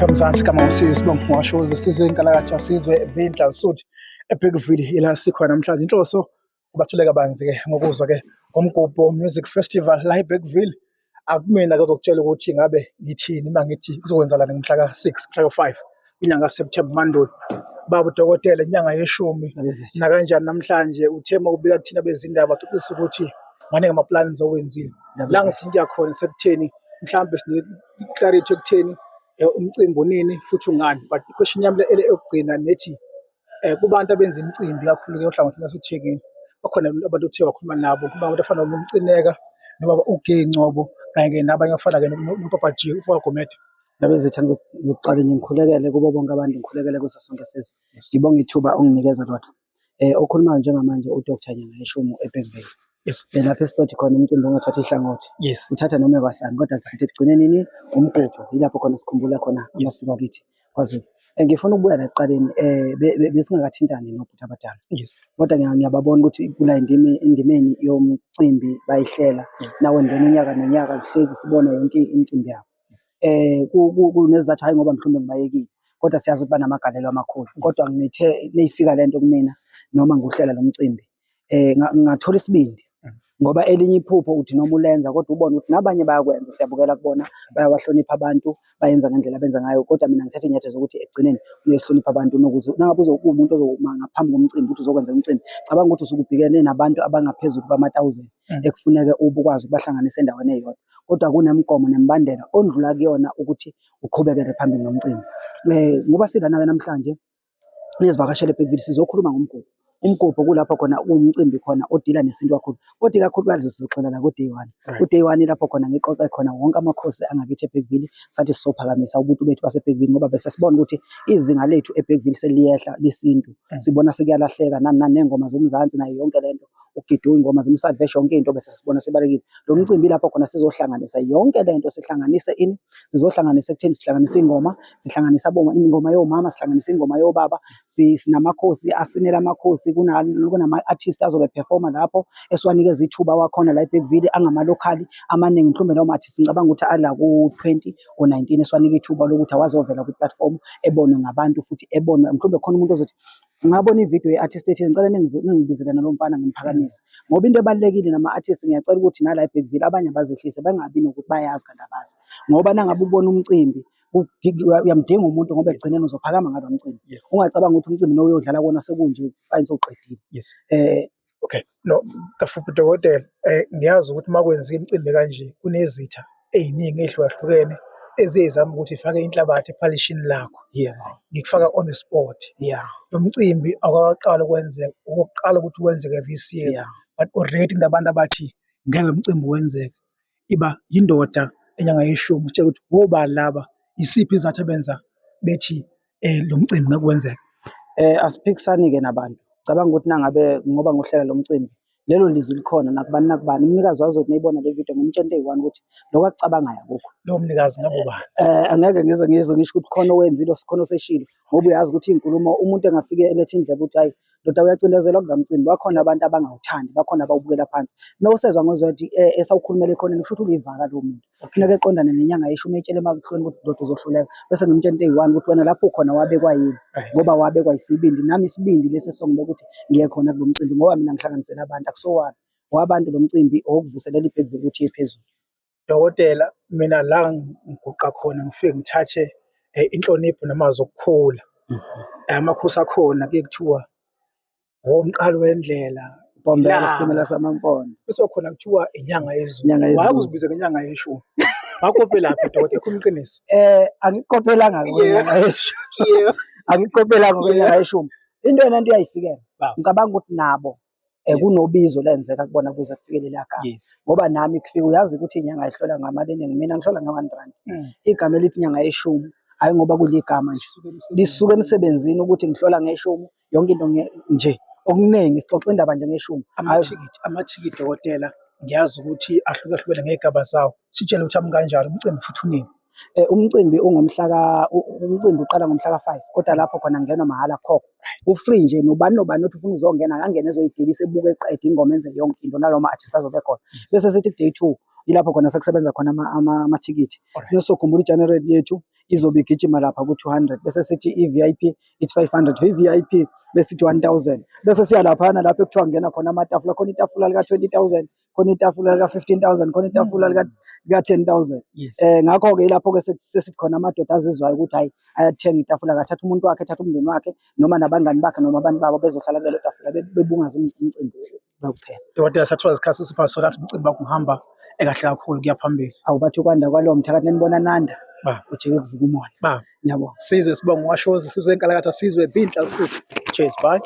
Lapha eMzansi igama nguSizwe Sibongo Washoza, Sizwe Inkalakatha, Sizwe Vindla Usuthu eBergville, ila sikhona namhlanje. Inhloso ubathule kabanzi-ke ngokuzwa-ke ngomgubho Music Festival la eBergville. Akumina ke ozokutshela ukuthi ngabe ngithini uma ngithi kuzokwenzakalani ngomhla ka-6, mhla ka-5 kwinyanga kaSepthemba, Mandulo. Baba udokotela, inyanga yeshumi nakanjani namhlanje uthe uma ubika kuthina bezindaba cacisa ukuthi maningi ama-plans owenzile. La ngifuna ukuya khona sekutheni mhlawumbe sine-clarity ekutheni umcimbi unini futhi ungani, but i-question yami le eyokugcina nethi kubantu abenza imicimbi kakhulu-ke ohlangothini lwaseThekwini, bakhona abantu othe wakhuluma nabo, kuba abantu abafana noMcineka nobaba uGay Ngcobo kanye-ke nabanye abafana-ke noPapa G uFaka Gumede. Ndabezitha, ngizoqale nje ngikhulekele kubo bonke abantu, ngikhulekele kuso sonke isizwe. Ngibonge ithuba onginikeza lona. Okhulumayo njengamanje uDr Nyangayeshumo eBergville. Lapho esizothi khona umcimbi ongathathi ihlangothi. Uthatha noma kwasani, kodwa sithi ekugcineni nini umgubho, yilapho khona sikhumbula khona amasiko akithi kwaZulu. Ngifuna ukubuya la ekuqaleni, besingakathintani nobhuti abadala. Kodwa ngiyababona ukuthi kula endimeni yomcimbi bayihlela. Nawe ndena unyaka nonyaka sihlezi sibona yonke imicimbi yabo. Kunezizathu, hhayi ngoba mhlawumbe ngibayekile, kodwa siyazi ukuthi banamagalelo amakhulu. Kodwa ngithe neyifika lento kumina noma ngikuhlela lo mcimbi, ngathola isibindi ngoba elinye iphupho uthi noma ulenza kodwa ubone ukuthi nabanye bayakwenza, siyabukela kubona, bayawahlonipha abantu, bayenza ngendlela abenza ngayo. Kodwa mina ngithathe iy'nyathelo zokuthi ekugcineni kuye sihloniphe abantu, nokuze nangabe uwumuntu ozoma ngaphambi komcimbi ukuthi uzokwenza umcimbi, cabanga ukuthi usuke ubhekene nabantu abangaphezulu kwama-thousand ekufuneke ube ukwazi ukubahlanganisa endaweni eyodwa. Kodwa kunemigomo nemibandela ondlula kuyona ukuthi uqhubekele phambili nomcimbi. Ngoba silana-ke namhlanje nezivakashele eBergville, sizokhuluma ngomgubho. Umgubho kulapho khona umcimbi khona odila nesintu kakhulu, kodwa ikakhulukazi sizogxila la ku-day one. Ku-day one lapho khona ngiqoqe khona wonke amakhosi angakithi eBergville, sathi sizophakamisa ubuntu bethu baseBergville ngoba bese sibona ukuthi izinga lethu eBergville seliyehla lesintu. Sibona sekuyalahleka nani nani ney'ngoma zoMzansi nayo yonke lento, ukugida iy'ngoma zemsadvesha, yonke into bese sibona sibalekile. Lo mcimbi lapho khona sizohlanganisa yonke lento, sihlanganise ini, sizohlanganisa ekutheni sihlanganise iy'ngoma, sihlanganise ingoma yomama, sihlanganise ingoma yobaba, sinamakhosi asinela amakhosi, kunama-artist azobe performa lapho esiwanikeza ithuba wakhona la eBergville angama-local amaningi, mhlawumbe lawo ma-artist ngicabanga ukuthi ala ku-20 or 19 esiwanika ithuba lokuthi awazovela kwi-platform ebonwe ngabantu futhi ebonwe, mhlawumbe khona umuntu ozothi ngabona ividiyo ye-artist ethile, ngicela ningibizele nalo mfana ngimphakamise. Ngoba into ebalulekile nama-artist, ngiyacela ukuthi nala eBergville abanye abazehlise, bangabi nokuthi bayazi kanti abazi. Ngoba nangabe ubona umcimbi uyamdinga umuntu ngoba ekugcineni uzophakama ngalo mcimbi. Ungacabanga ukuthi umcimbi lo uyodlala kuwona sekunje fine sewuqedile. Okay, no kafuphi dokotela, ngiyazi ukuthi uma kwenziwa imicimbi kanje kunezitha ey'ningi ey'hlukahlukene eziye zizame ukuthi ifake inhlabathi ephalishini lakho. Ngikufaka on the spot. Lo mcimbi awukaqali ukwenzeka, okokuqala ukuthi wenzeke this year. But already kunabantu abathi ngeke lo mcimbi wenzeke. Iba yindoda enyanga yeshumi utshela ukuthi wobani laba, isiphi isizathu abenza bethi lo mcimbi ngeke wenzeke. Asiphikisani-ke nabantu. Cabanga ukuthi nangabe ngoba ngohlela lo mcimbi lelo lizwi likhona nakubani nakubani, umnikazi wazothi neyibona le video ngimtshela into eyi-one ukuthi lokhu akucabangayo akukho. Lowo mnikazi ngabe ubani? Angeke ngize ngizwe ngisho ukuthi khona owenzile khona oseshilo, ngoba uyazi ukuthi iy'nkulumo umuntu engafike elethe indlebe ukuthi hhayi ndoda uyacindezelwa kulo mcimbi, bakhona abantu abangawuthandi, bakhona abawubukela phansi. Nowusezwa ngozwa ukuthi esawukhulumela ekhoneni kusho ukuthi ulivaka lowo muntu. Kufuneka eqondane nenyanga yeshumi etshele emakuhlweni ukuthi ndoda uzohluleka, bese ngimtshela into eyi-one ukuthi wena lapho ukhona wabekwa yini, ngoba wabekwa isibindi. Nami isibindi lesi esizongibeka ukuthi ngiye khona kulo mcimbi, ngoba mina ngihlanganisela abantu, akusowami wabantu lo mcimbi owokuvuselela iBergville ukuthi iye phezulu. Dokotela, mina la ngiguqa khona ngifike ngithathe inhlonipho namazwi okukhula. Amakhosi akhona kuye kuthiwa womqali wendlela, Bombela isitimela samampondo. Bese khona kuthiwa inyanga yezulu. Why uzibize ngenyanga yeshumi? Wakopelaphi dokotela, khuluma iqiniso. Angikopelanga ngenyanga yeshumi. Angikopelanga ngenyanga yeshumi. Into yena into iyayifikela. Ngicabanga ukuthi nabo kunobizo lenzeka kubona kuze kufike leliya gama. Ngoba nami kufika uyazi ukuthi inyanga ihlola ngamali eningi, mina ngihlola nge-1 rand. Igama elithi inyanga yeshumi hayi ngoba kuligama nje, lisuka emsebenzini ukuthi ngihlola ngeshumi yonke into nje okuningi sixoxa indaba nje ngeshumi. Amathikithi dokotela, ngiyazi ukuthi ahlukahlukene ngey'gaba zawo, sitshele ukuthi ami kanjani umcimbi futhi unini? Umcimbi ungomhla umcimbi uqala ngomhla ka-5, kodwa lapho khona kungenwa mahhala khokho. Ku-free nje, nobani nobani othi ufuna ukuzongena angene ezoyidelisa ebuke eqede ingoma enze yonke into nalowo ma-artist azobe ekhona. Bese sithi ku-day 2 ilapho khona sekusebenza khona amathikithi. Siyokhumbula i-January yethu Izobe igijima lapha ku-200, bese sithi i-VIP it's 500, VVIP bese ithi 1000, bese siya laphana lapho ekuthiwa ngena khona amatafula, khona itafula lika-20,000, khona itafula lika-15,000, khona itafula lika-10,000. Ngakho-ke ilapho-ke sesithi khona amadoda azizwayo ukuthi hhayi, ayathenga itafula, akathatha umuntu wakhe, ethatha umndeni wakhe noma nabangani bakhe noma abantu babo bezohlala kulelo tafula bebungaze umcimbi kuphela. Dokotela, sathola isikhathi sipha sona ukuthi umcimbi wakho uhamba ekahle kakhulu kuya phambili. Awu, bathi ukwanda kwalowo mthakathi nanibona nanda, ujike kuvuka umona. Ngiyabonga. Sizwe sibonga washozi, sizwe enkalakatha, sizwe Binhla Suthu. Cheers, bye.